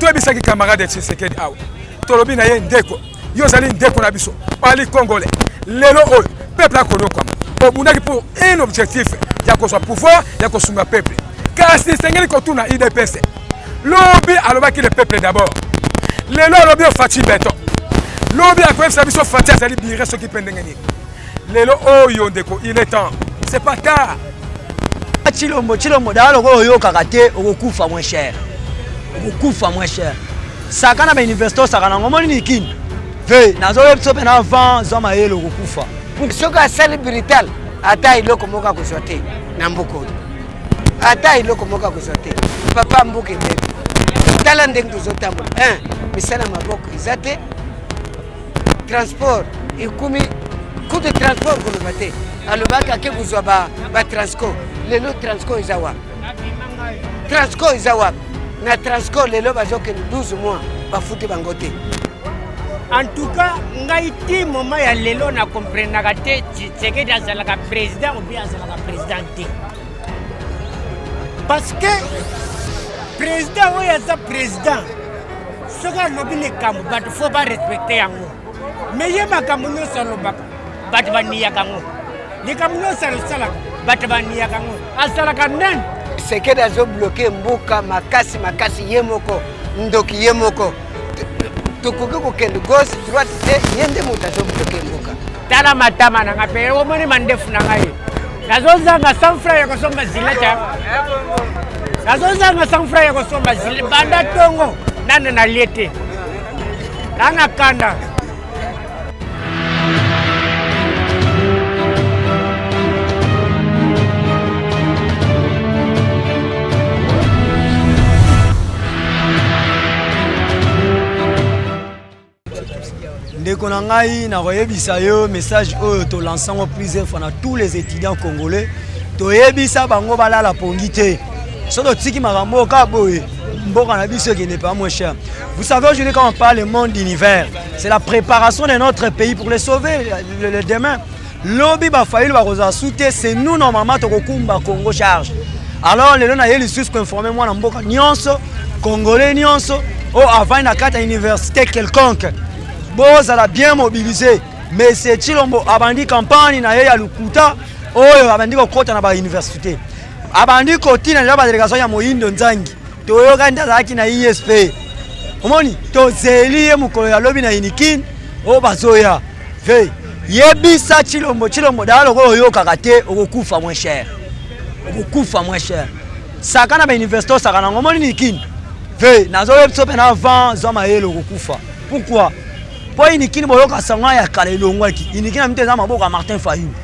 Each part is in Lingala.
Toyebisaki camarade Tshisekedi awa, tolobi na ye ndeko, yo ozali ndeko na biso, ali congolais. Lelo oyo peuple akonyokwama, obundaki pour un objectif ya kozwa pouvoir ya kosunga peuple, kasi esengeli kotuna UDPS. Lobi alobaki le peuple d'abord, lelo alobi yo Fatshi beton, lobi akoyebisa biso Fatshi azali bire soki mpe ndenge nini. Lelo oyo ndeko, il est temps, c'est pas tard. Tshilombo, Tshilombo, dala lokola oyokaka te, okokufa moins cher, okokufa moins cher. Saka na ba université osaka nango, omoni ni kini ve nazoyebi biso mpe na vent, zwa mayele, okokufa. Soki asali brutal, ata eloko moko akozwa te na mboka oyo, ata eloko moko akozwa te. Papa, mboka ebebi, tala ndenge tozotambola. Misala maboko eza te, transport ekumi kutu transport koloba te. Alobaki ake kozwa batransco, lelo transco eza wapi? Transco eza wapi? Na transco lelo bazokende 12 mois bafuti bango te. En tout cas, ngai ti moment ya lelo na comprenaka te, Tshisekedi azalaka président ou bien azalaka président te, parce que président oyo aza président, soki alobi likambo, bato faut barespecte yango. Mais ye makambo nyonso alobaka, bato baniyaka yango. Likambo nyonso alosalaka, bato baniyaka yango. Asalaka nani? Tshisekedi azobloke mboka makasi makasi, ye moko ndoki, ye moko tokoki kokende gauche droite te, ye nde moto azobloke mboka. Tala matama na ngai mpe omoni mandefu na ngai, nazozanga 100 franc ya kosomba zilete, nazozanga 100 franc ya kosomba zile. Banda ntongo nano nalie te, na kanda. Ndeko na ngai, nakoyebisa yo message oyo tolanse yango plusieurs fois na tous les étudiants congolais. Toyebisa bango balala pongi te. Soki totiki makambo oyo kaka boye, mboka na biso ekende pas moins cher. Vous savez, aujourd'hui, quand on parle monde d'univers, c'est la préparation de notre pays pour le sauver le demain. Lobi bafayulu bakozala su te, c'est nous normalement tokokumba Congo charge. Alors lelo naye lisusu koinforme mwana mboka nyonso, congolais nyonso oyo avandi na kati ya université quelconque, bozala bien mobilisé. Monsieur Tshilombo abandi campagne na ye ya lokuta oyo abandi kokɔta na bauniversité, abandi kotina deja badélégation ya Moyindo Nzangi. Toyokani nde azalaki na ISP. Omoni, tozeli ye mokolo ya lobi na Unikin oyo bazoya ve. Yebisa Tshilombo, Tshilombo, dala lokola oyokaka te, okokufa moins cher, okokufa moins cher. Saka na bauniversité osaka nango, omoni ni kini ve nazoyebi biso mpe na vent, zwa mayele, okokufa. Pourquoi? Mpo Unikin boyoka sango ya kala elongwaki. Unikin na mito eza maboko ya Martin Fayulu.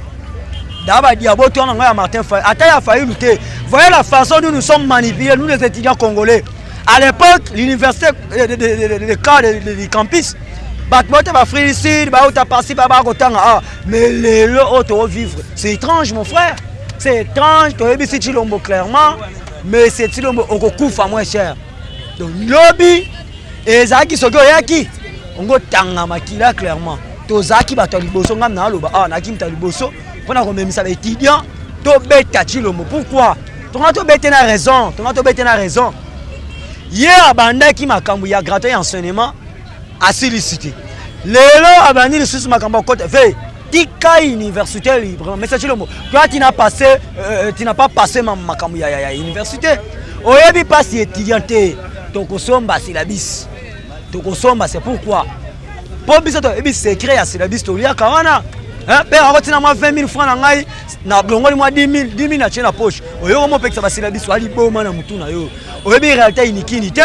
Da badiabo to na ngai ya Martin Fayulu, ata ya Fayulu te. Voyez la façon dont nous sommes manipulés, nous les étudiants congolais. À l'époque, l'université le cas du campus, bato bauta baafrique du Sud, bauta pasi ba bakotanga. Ah, mais lelo oyo toovivre, c'est étrange, mon frère, c'est étrange. Toyebisi Tshilombo clairement, mais c'est Tshilombo, okokufa moins cher. Donc lobi ezalaki soki oyaki ongo tanga makila clairement. Tozalaki bato ya liboso, ngai naloba awa, nayaki moto ya liboso mpona komemisa baétudiant tobeta Tshilombo. Pourquoi tonga tobete na raison? Tonga tobete na raison. Ye abandaki makambo ya gratuit ya enseignement, asilisi te. Lelo abandi lisusu makambo ya kota ve tika université libre. Mais Tshilombo, toi tu n'as passé tu n'as pas passé makambo ya université, oyebi mpasi étudiant te. Tokosomba syllabus, tokosomba. C'est pourquoi mpo biso toyebi secret ya syllabus, toliaka wana mpe akotina mwa 20 000 francs na ngai, na longoli mwa 10 000, 10 000 na tie na poche. Oyoko mopekisa basyllabus, aliboma na mutu na yo. Oyebi réalité Unikin te.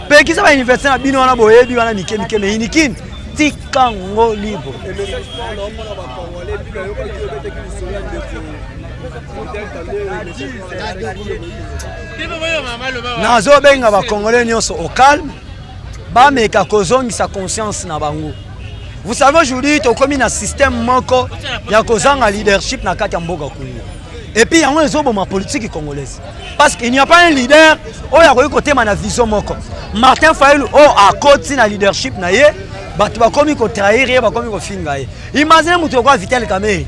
Pekisa bauniversité na bino wana, boyebi wana mike mike, mais Unikin tika ngo libre. Nazobenga bacongolais nyonso au calme, bameka kozongisa conscience na bango. Vous savez, aujourd'hui tokomi na système moko ya kozanga leadership na kati ya mboka Congo, et puis yango ezoboma politique congolaise, parce qu'il n'y a pas un leader oyo akoki kotema na vision moko. Martin Fayulu oyo akoti na leadership na ye, bato bakomi kotrahir ye, bakomi kofinga ye. Imagine moto lokola Vital Kamerhe,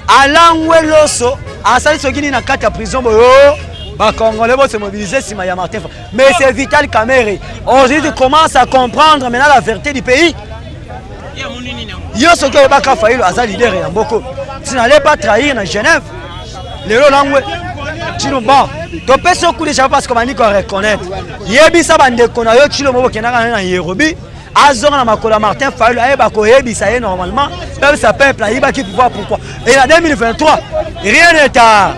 alangwe loso, asali soki nini na kati ya prison boyo. Ba Congolais vont se mobiliser nsima ya Martin. Mais c'est Vital Kamerhe. Aujourd'hui, tu commences à comprendre maintenant la vérité du pays. Yo soki oyebaka Fayulu aza leader ya mboka, tu n'allais pas trahir na Genève. Lelo langwe Tshilombo, bon, topesi yo coup de chapeau parce que bandi koreconnaître. Yebisa bandeko na yo Tshilombo bokendaka na Nairobi, azonga na makolo ya Martin Fayulu, ayeba koyebisa ye normalement peuple, peuple ayibaki pouvoir pourquoi. Et na 2023, rien n'est tard.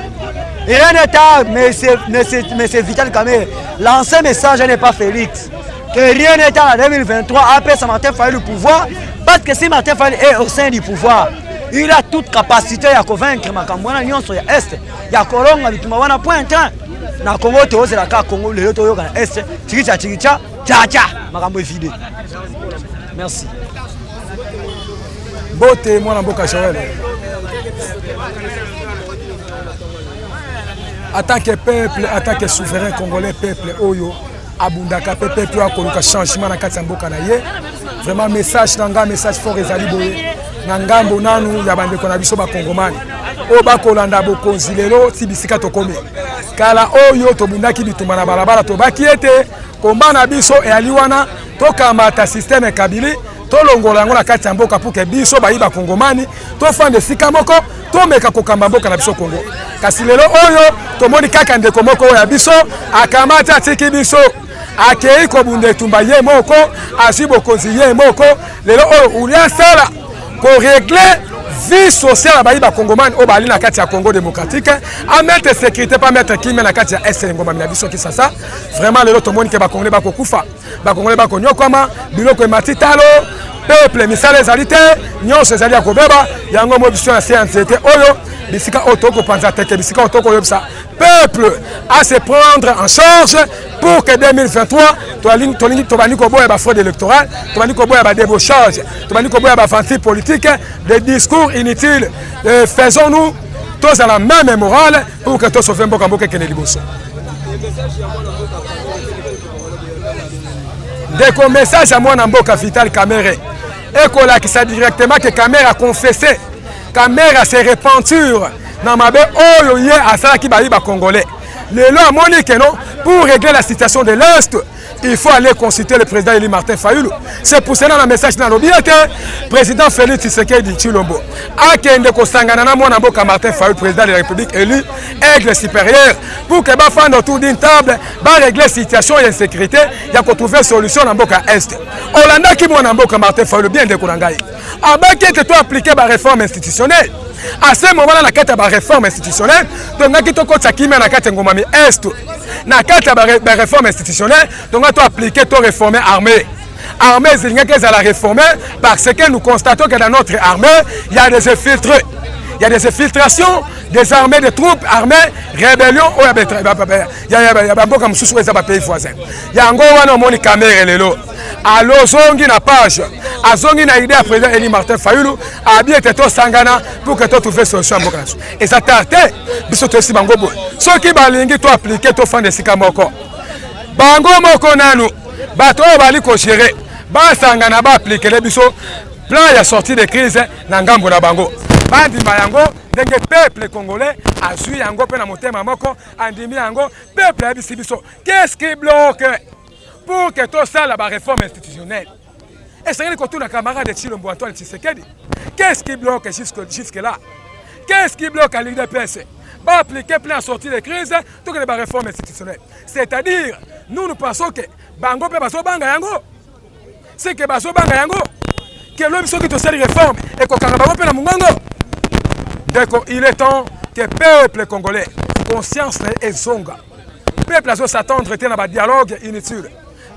Rien n'est tard, monsieur, monsieur, monsieur Vital Kamerhe. L'ancien message n'est pas Félix. Que rien n'est tard en 2023, après ça Martin Fayulu le pouvoir, parce que si Martin Fayulu est au sein du pouvoir, il a toute capacité ya convaincre makambo wana nyonso ya Est, ya kolonga bitumba wana point train. Na Congo tozelaka Congo lelo toyoka na Est, chikicha chikicha, cha cha, makambo evide. Merci. Mbote mwana mboka Joël. En tant que peuple, en tant que souverain congolais, peuple oyo abundaka mpe peuple oyo akoluka changement na kati ya mboka na ye, vraiment message na nga, message fort ezali boye na ngambo nanu ya bandeko na biso bakongomani oyo bakolanda bokonzi lelo ti bisika tokomi. Kala oyo tobundaki bitumba na balabala, tobaki ete komba na biso eyali wana tokamata système Kabila, tolongola yango na kati ya mboka pour que biso bayi bakongomani tofanda esika moko, tomeka kokamba mboka na biso Kongo. Kasi lelo oyo tomoni kaka ndeko moko oyo ya biso akamati, atiki biso, akei kobunda etumba ye moko, azwi bokonzi ye moko. Lelo oyo uli asala korégler vie sociale ya bayi bakongomani oyo bali na kati ya Congo démocratique, amettre sécurité, pa mettre kimia na kati ya Est, ngomami na biso Kinshasa. Vraiment lelo tomoni ke bakongolais bakokufa, bakongolais bakonyokwama, biloko emati talo, peuple misala ezali te, nyonso ezali ya kobeba. Yango mo biso na se ya nzete oyo, bisika oyo tokopanza teke, bisika oyo tokoyebisa peuple à se prendre en charge pour que 2023 tolingi tobandi koboya bafraude électorale, tobandi koboya badébauchage, tobandi koboya baaventure politique, des discours inutiles. Faisons-nous tozala même morale pour que tosauve mboka, mboka ekende liboso. Ndeko, message ya mwana mboka Vital Kamerhe ekolakisa directement ke Kamerhe aconfesse, Kamerhe se repentir na mabe oyo ye asalaki bayi bacongolais. Lelo amoni ke non, pour régler la situation de l'Est, il faut aller consulter le président élu Martin Fayulu. C'est pour cela na message nalobi ete président Félix Tshisekedi Tshilombo akende kosangana na mwana mboka Martin Fayulu, président de la République élu, aigle supérieur, pour que bafanda autour d'une table, barégler situation ya insécurité, ya kotrouver solution na mboka Est. Olandaki mwana mboka Martin Fayulu bien, ndeko na ngai, abaki ete to appliquer baréforme institutionnelle. À ce moment là, na kati ya baréforme institutionnelle, tongaki tokotisa kimia na kati ya ngomami Est. Na kati ya baréforme institutionnelle, tonga to appliquer, to réformer armée. Armée ezalingaki ezala réformée parce que nous constatons que dans notre armée, il y a des infiltrés, il y a des infiltrations des armées, des troupes armées, rébellion oyo ya bamboka mosusu oyo eza bapays voisin. Yango wana omoni Kamerhe lelo alozongi na page, azongi na idée ya président élu Martin Fayulu, abi ete tosangana pour que totrouve solution ya mboka na biso. Eza tard te. Biso toyesi bango boye: soki balingi toappliquer, tofanda esika moko, bango moko nanu bato oyo bali kogérer basangana, baappliquer biso plan ya sortie de crise na ngambo na bango, bandima yango ndenge peuple congolais azwi yango mpe na motema moko andimi yango. Peuple ayebisi biso qu'est-ce qui bloque pour que tosala baréforme institutionnelle. Esengeli kotuna camarade Tshilombo Antoine Tshisekedi: qu'est-ce qui bloque jusque là? Qu'est-ce qui bloque à l'UDPS baappliquer plan ya sortie de crise, tokende baréforme institutionnelle? C'est-à-dire, nous, nous pensons que bango mpe bazobanga yango, c'est que bazobanga yango ke lobi soki tosali réforme, ekokanga bango mpe na mongongo. Ndeko, il est temps que peuple congolais conscience na ye ezonga. Peuple azos'attendre te na badialogue inutile.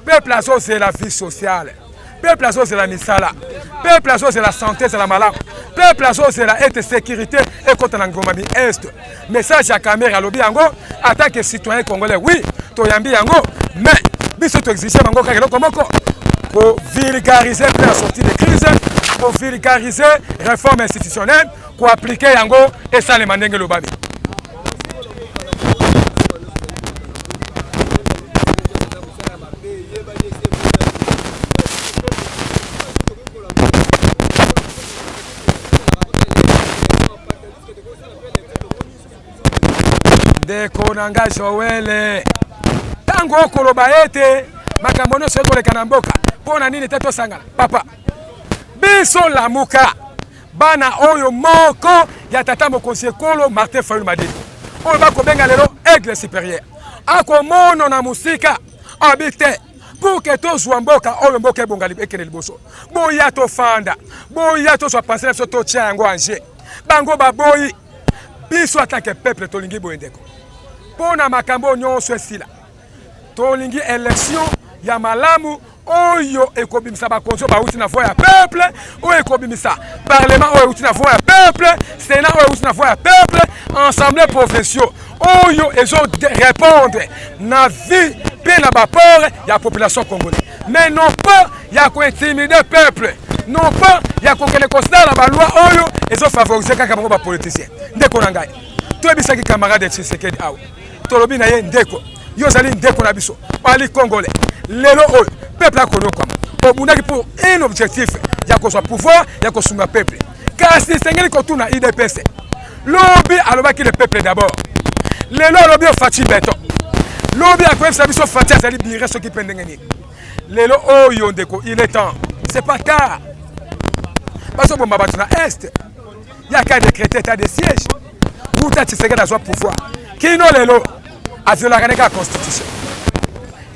Peuple azozela vie sociale, peuple azozela misala, peuple azozela santé ezala malamu, peuple azozela ete sécurité ekɔta na ngomami Est. Message ya Kamerhe, alobi yango en tant que citoyen congolais, oui, toyambi yango, mais biso toexige bango kaka eloko moko: kovulgariser plan ya sortie de crise, kovulgariser réforme institutionnelle, koappliquer yango, esalema ndenge elobami. Ndeko na nga Joël, ntango okoloba ete makambo nyonso ekoleka na mboka, mpo na nini te tosangana? Papa, biso Lamuka, bana oyo moko ya tata mokonzi ekolo Martin Fayulu Madidi, oyo bakobenga lelo aigle supérieur, akomono na mosika abi te pour que tozwa mboka oyo, mboka ebonga, ekende liboso. Boya tofanda, boya tozwa pensée na biso, totia yango en jeu. Bango baboyi. Biso en tant que peuple tolingi boye, ndeko, mpo na makambo nyonso esila. Tolingi élection ya malamu oyo ekobimisa bakonzi oyo bauti na voix ya peuple, oyo ekobimisa parlement oyo euti na voix ya peuple, sénat oyo euti na voix ya peuple, assemblée provinciaux oyo ezo répondre na vie mpe na baport ya population congolais, mais non pas ya kointimider peuple, non pas ya kokende kosala baloi oyo ezofavoriser kaka bango bapoliticien. Ndeko na ngai, toyebisaki camarade Tshisekedi awa, tolobi na ye: ndeko, yo ozali ndeko na biso, ali congolais. Lelo oyo peuple akonyokwama. Obundaki pour un objectif ya kozwa pouvoir, ya kosunga peuple. Kasi esengeli kotuna UDPS. Lobi alobaki le peuple d'abord, lelo alobi Fatshi béton. Lobi akoyebisa biso Fatshi azali bire soki mpe ndenge nini. Lelo oyo, ndeko, il est temps, c'est pas tard. Bazobomba bato na Est, yaka décréter état de siège. Wuta Tshisekedi azwa pouvoir kino lelo, aviolaka ne kaka constitution.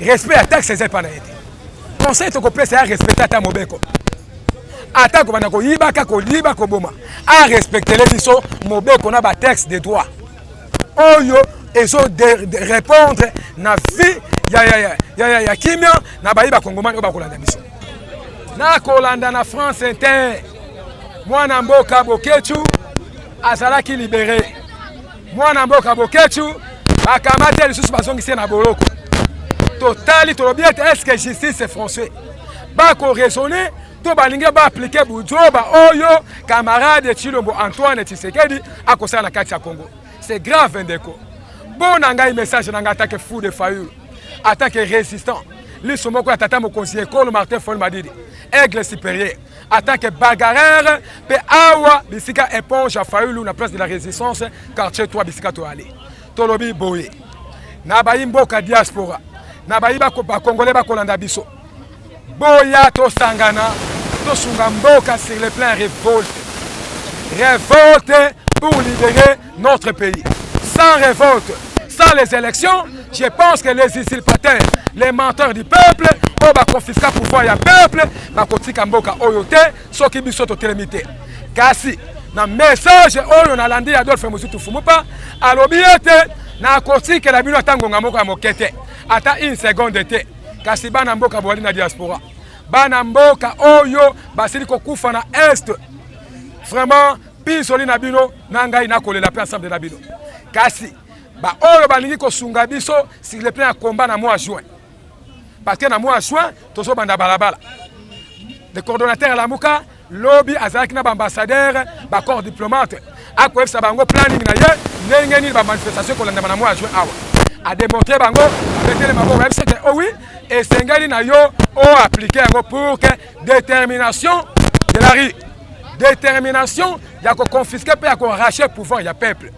Respect ya texte eza epa na ye te. Conseil tokopesa ya respecte ata mobeko, ata kobanda koyibaka, koyiba, koboma, arespectele biso mobeko na batexte de droit oyo ezo répondre na vie ya kimia na bayi bakongomani oyo bakolanda biso. Nakolanda na France Inter, mwana mboka Bokechu azalaki libéré. Mwana mboka Bokechu bakamati lisusu, bazongisi ye na boloko. Totali, tolobi ete est ce que justice français bakoraisonner to balingi baappliquer buzoba oyo camarade Tshilombo Antoine Tshisekedi akosala na kati ya Congo? C'est grave, ndeko. Mpo na ngai, message na ngai atake fou de Fayulu, atake résistant, liso moko ya tata mokonzi ekolo Martin Fayulu Madidi, aigle supérieur, attaque bagarreur, mpe awa bisika éponge ya Fayulu na place de la Résistance, quartier 3, bisika toyali, tolobi boye na bayi mboka diaspora, na bayi bakongolais bakolanda biso: boya tosangana, tosunga mboka sur le plan révolte, révolte pour libérer notre pays. Sans révolte, sans les élections, je pense que les usurpateurs, les menteurs du peuple oyo baconfiska pouvoir ya peuple bakotika mboka oyo te soki biso totelemi te. Kasi na message oyo nalandi, Adolphe Muzito Fumupa alobi ete nakotikela bino ata ngonga moko ya moke te, ata une seconde te. Kasi bana mboka bwali na diaspora, bana mboka oyo basili kokufa na Est, vraiment pisoli na bino na ngai nakolela mpe ensemble na bino. Kasi baoyo balingi kosunga biso sur le plan ya combat na mois juin, parce que na mois juin tozobanda balabala. Le coordonnateur Alamuka lobi azalaki na baambassadeur, bacorps diplomate, akoyebisa bango planning na ye, ndenge nini bamanifestation ekolandama na mois juin. Awa adémontre bango, babetele maboko, bayebisa ke oh oui, esengeli na yo oappliquer yango pour que détermination de la rue, détermination ya koconfisquer mpe ya koarracher pouvoir ya peuple,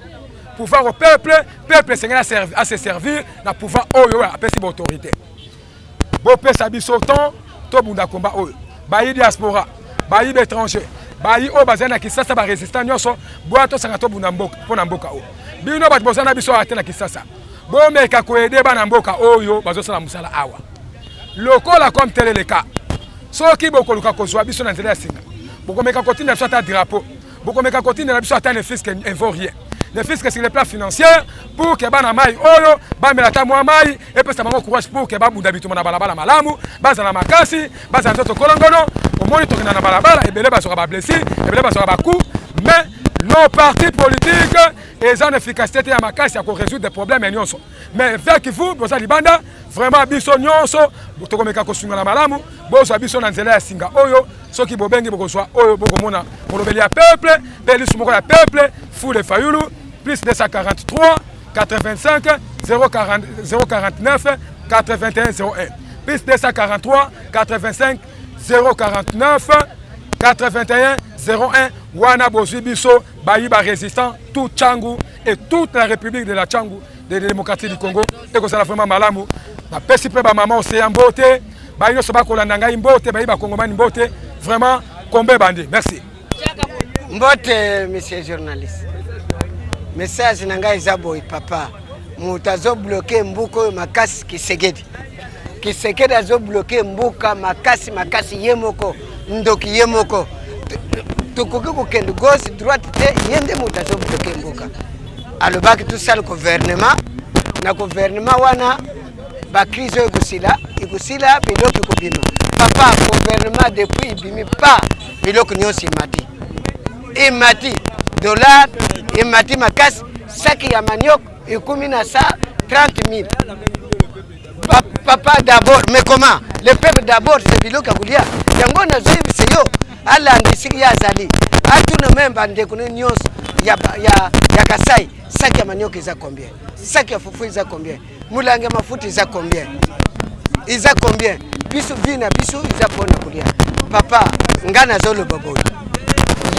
pouvoir au peuple. Peuple esengeli ase servir na pouvoir oyo apesi baautorité. Bopesa biso temps, tobunda komba oyo. Bayi diaspora, bayi baétranger, bayi oyo bazali na Kisasa, barésistant nyonso, boya tosanga, tobunda mboka mpo na mboka oyo. Bino bato boza na biso awa te na Kisasa, bomeka koaider bana mboka oyo bazosala mosala awa lokola comme teleleka. Soki bokoluka kozwa biso na nzela ya singa, bokomeka kotinda biso ata drapeau, bokomeka kotindela biso ata ne fût-ce que un vaut rien, ne fût-ce que sur le plan financier, pour que bana mai oyo bamela ata mwa mai, epesa bango courage pour que babunda bituma na balabala malamu, bazala makasi, bazala nzoto kolongono. Omoni, tokenda na balabala, ebele bazwaka bablessure, ebele bazwaka bacoup, mais nos partis politiques eza na efficacité te ya makasi ya korésoudre problème nyonso. Mais avec vous boza libanda, vraiment biso nyonso tokomeka kosungana malamu. Bozwa biso na nzela ya singa oyo, soki bobengi bokozwa oyo bokomona molobeli ya peuple mpe lisu moko ya peuple, Fule Fayulu, plus 243 85 040 049 81 01, plus 243 85 049 81 01. Wana bozwi biso bayi barésistant, tout Tshangu et toute la République de la Tshangu. de démocratie du Congo. Ekozala vraiment malamu. Napesi mpe bamama oseya mbote, baye nyonso bakolanda ngai mbote, baye bakongomani mbote. Vraiment kombe ebandi. Merci. Mbote monsieur journaliste. Message na ngai eza boye papa. Moto azobloke mbuka oyo makasi Kisekedi. Kisekedi azobloke mbuka makasi makasi ye moko, ndoki ye moko. Tokoki kokende gauche droite te, ye nde moto azobloke mbuka. Alobaki tosala gouvernement, na gouvernement wana ba crise oyo ekosila, ekosila biloko ekobima. Papa, gouvernement depuis ebimi pa biloko nyonso emati, emati dollar emati makasi, saki ya maniok ekomi na sa 30 000. Papa d'abord, mais comment le peuple d'abord, c'est biloko ya kolia. Yango nazoyebisa yo, alanda esika ye azali, atuna meme bandeko ne nyonso ya, ya, ya Kasai, saki ya manioka eza combien, saki ya fufu eza combien, molangi ya mafuta eza combien, eza combien. Biso vie na biso eza mpona kolia. Papa, nga nazoloba boye,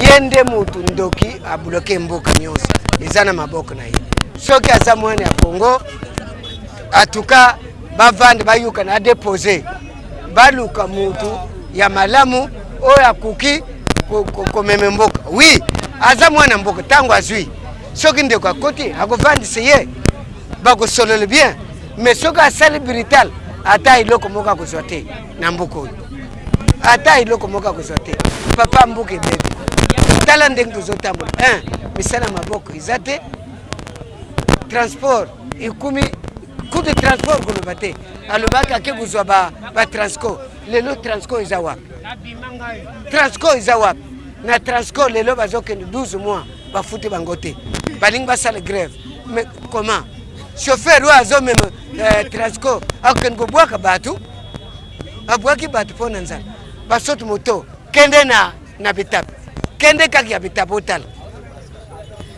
ye nde motu ndoki abloke mboka nyonso, eza na maboko na ye. Soki aza mwana ya Congo, atuka bavande bayokana, adepose, baluka mutu ya malamu oyo akoki komema mboka. Oui, aza mwana mboka, ntango azwi, soki ndeko akoti akovandisa ye, bakosolola bien. Mais soki asali brutal, ata eloko moko akozwa te na mboka oyo, ata eloko moko akozwa te. Papa, mboka ebebi, tala ndenge tozotambola. Misala maboko eza te, transport ekomi coût de transport koloba te. Alobaki ake kozwa ba transco, lelo transco eza wapi? Transco eza wapi? Na transco lelo bazokende 12 mois bafuti bango te, balingi basala grève. Mais comment chauffeur oyo azomema transco akokende kobwaka bato, abwaki bato mpo na nzala, basoto moto. Kende na, na bitape, kende kaka ya bitape otala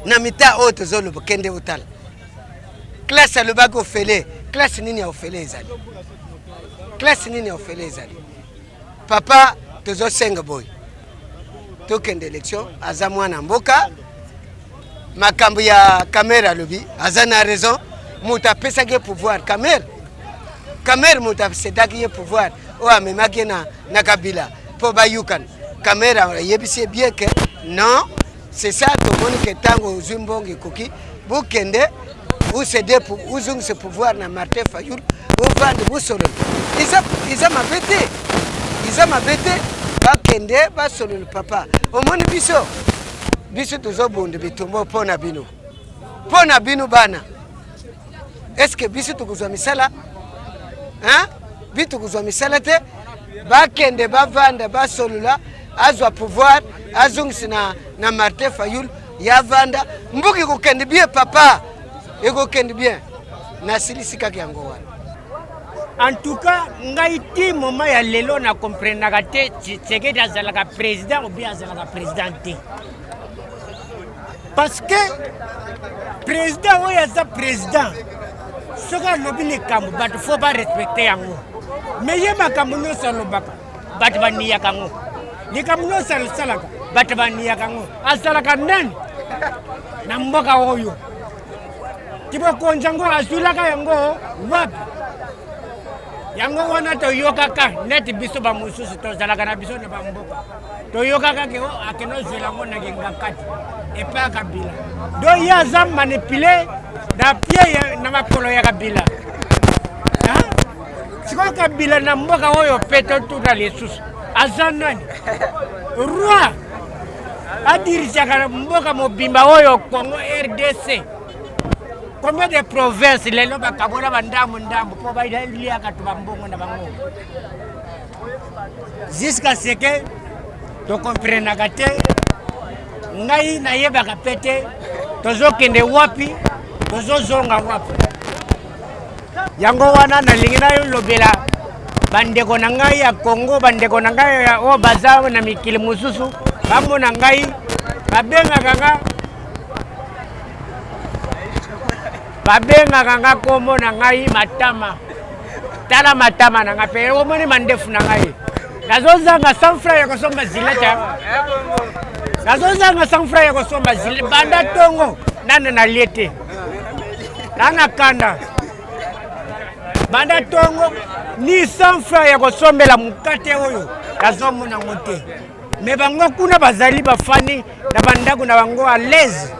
na mita oyo tozoloba, kende otala classe alobaki ofele, classe nini ya ofele ezali, classe nini ya ofele ezali. Papa, tozosenga boye, tokende élection, aza mwana mboka. Makambo ya Kamerhe alobi aza na raison, moto apesaki ye pouvoir Kamerhe, Kamerhe moto asedaki ye pouvoir oyo amemaki ye na, na Kabila mpo bayukana. Kamerhe ayebisi ye bien ke non, c'est ça. Tomoni ke ntango ozwi mbongo ekoki, bokende osede, ozongisa pouvoir na Martin Fayulu, ovande bosolola. Eza, eza mabe te, eza mabe te, bakende basolola. Papa, omoni biso, biso tozobunda bitumba mpo na bino, mpo na bino bana. Eske biso tokozwa misala? Bi tokozwa misala te. Bakende bavanda basolola, azwa pouvoir azongisi na, na Martin Fayulu, yavanda, mboka ekokende bien. Papa, ekokende bien. Nasilisi kaka yango wana. En tout cas ngai ti moment ya lelo na comprenaka te, Tshisekedi azalaka président ou bien azalaka président te, parce que président oyo aza président, soki alobi likambo bato fo barespecte yango. Mais ye makambo nyonso alobaka bato baniyaka yango, likambo nyonso asalaka bato baniyaka yango. Azalaka nani na mboka oyo? Tibokonzi yango azwilaka yango wapi? Yango wana toyokaka neti biso bamosusu tozalaka na biso na bamboka, toyokaka ke akende ozwela yango na Kingakati epai ya Kabila. Do ye aza manipule na pie na makolo ya Kabila. Sikoyo Kabila na mboka oyo mpe totuna lisusu, aza nani? Roi adirisaka mboka mobimba oyo Congo RDC, combien de province? Lelo bakabola bandambu ndambu mpo baliaka to bambongo na bango, jusqu'à ce que tokomprenaka te. Ngai nayebaka mpe te tozokende wapi, tozozonga wapi. Yango wana nalingi nalobela bandeko na ngai ya Congo, bandeko na ngai oyo baza na mikili mosusu, bamona ngai, babengaka nga, babengaka nga kombo na ngai Matama. Tala matama na ngai mpe omoni mandefu na ngai, nazozanga 100 franc ya kosomba zilete, nazozanga 100 franc ya kosomba zile. Banda ntongo nano nalie te. Na na kanda. Banda tongo ni 100 francs ya kosombela mokate oyo nazomona yango te. Me bango kuna bazali bafani na bandako na bango à l'aise.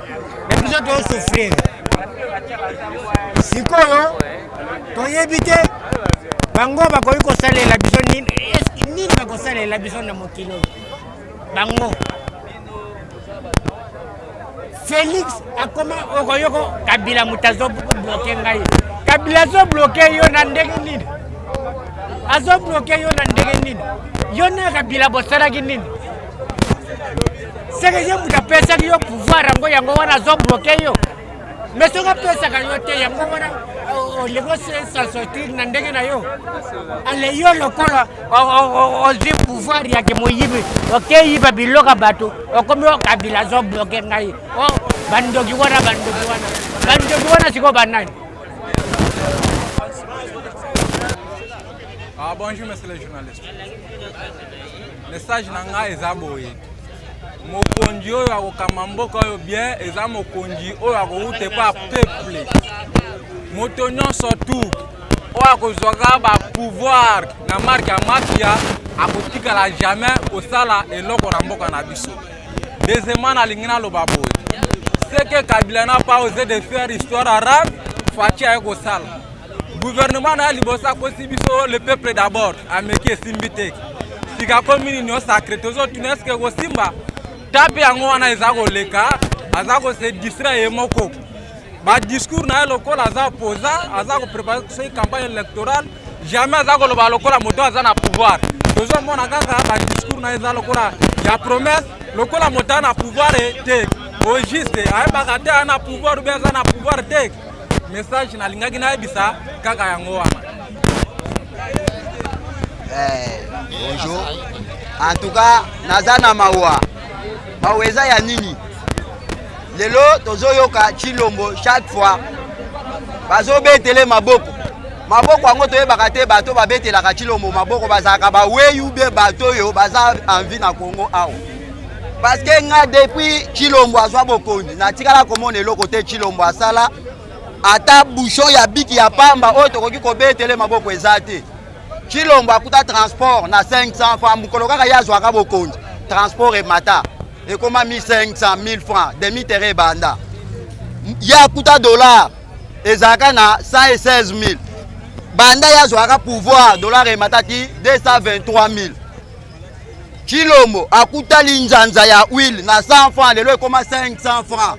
Mais biso tozosouffrir. Sikoyo toyebi te bango bakoki kosalela biso nini, nini bakosalela biso na mokili oyo bango. Felix akoma okoyoko Kabila moto azobloke ngai. Kabila azobloke yo na ndenge nini? Azobloke yo na ndenge nini? Yo na Kabila bosalaki nini? Seke ye moto apesaki yo pouvoir yango yango wana azobloke yo. Mais soki apesaka yo te yango wana olingi s'en sortir na ndenge na yo. Ale yo lokola ozwi pouvoir ya kimoyibi, okeyiba biloko ya bato, okomi Kabila azobloke ngai. Bandoki wana, bandoki wana, bandoki wana sikoyo banani? Ah, bonjour monsieur le journaliste. Message na ngai eza boye. Mokonzi oyo akokamba mboka oyo bien eza mokonzi oyo akowuta epa peuple. Moto nyonso tu oyo akozwaka ba pouvoir na marque ya mafia akotikala jamais kosala eloko na mboka na biso. Deuxièmement, nalingi naloba boye, ce que Kabila n'a pas osé de faire histoire arabe, Fatshi aye kosala. Gouvernement na liboso akosi biso le peuple d'abord, ameki esimbi te. Sika komi union sacrée, tozotuna est-ce que ekosimba? Tape yango wana eza koleka, aza ko se distraire ye moko. Ba discours na ye lokola aza opposant, aza ko préparer soki campagne électorale, jamais aza koloba lokola moto aza na pouvoir. Tozomona kaka ba discours na ye eza lokola ya promesse, lokola moto aza na pouvoir te. Au juste ayebaka te aza na pouvoir ou bien aza na pouvoir te. Message nalingaki nayebisa kaka yango wana. Eh, bonjour. En tout cas, naza na mawa. Mawa eza ya nini? Lelo tozoyoka Tshilombo chaque fois bazobetele maboko. Maboko yango toyebaka te bato babetelaka Tshilombo maboko bazalaka baweyu bie bato oyo baza envie na Congo awa. Parce que nga depuis Tshilombo azwa bokonzi natikala komona eloko te Tshilombo asala ata bouchon ya biki ya pamba oyo tokoki kobetele maboko eza te. Tshilombo akuta transport na 500 francs mokolo kaka ye azwaka bokonzi transport emata ekoma 1500 1000 francs demi terrain ebanda ye akuta dollar ezalaka na 116000 banda ye azwaka pouvoir dollar emataki 223000. Tshilombo akuta linzanza ya huile na 100 francs lelo ekoma 500 francs.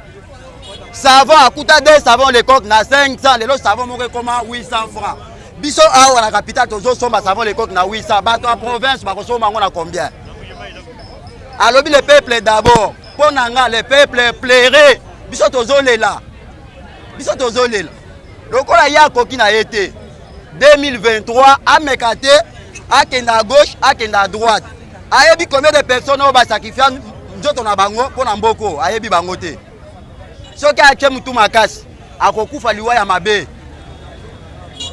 Savon akuta 2 savon le coq na 500 lelo savon moko ekoma 800 francs. Biso awa na capitale tozosomba savon le coq na 800, bato ya province bakosomba yango na combien? Alobi le peuple d'abord. Mpo na nga le peuple pleurer, biso tozolela, biso tozolela lokola ye akoki na ye te. 2023 ameka te, akende à gauche akende à droite. Ayebi combien de personnes oyo basakrifia nzoto na bango mpo na mboko, ayebi bango te. Soki atie mutu makasi akokufa liwa ya mabe.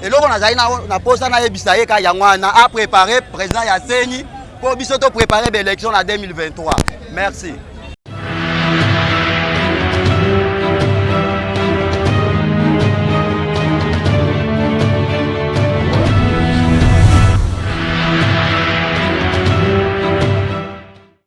Eloko nazali na posa nayebisa ye kaka yango wana, a préparer président ya CENI mpo biso to préparer ba élection na 2023. Merci.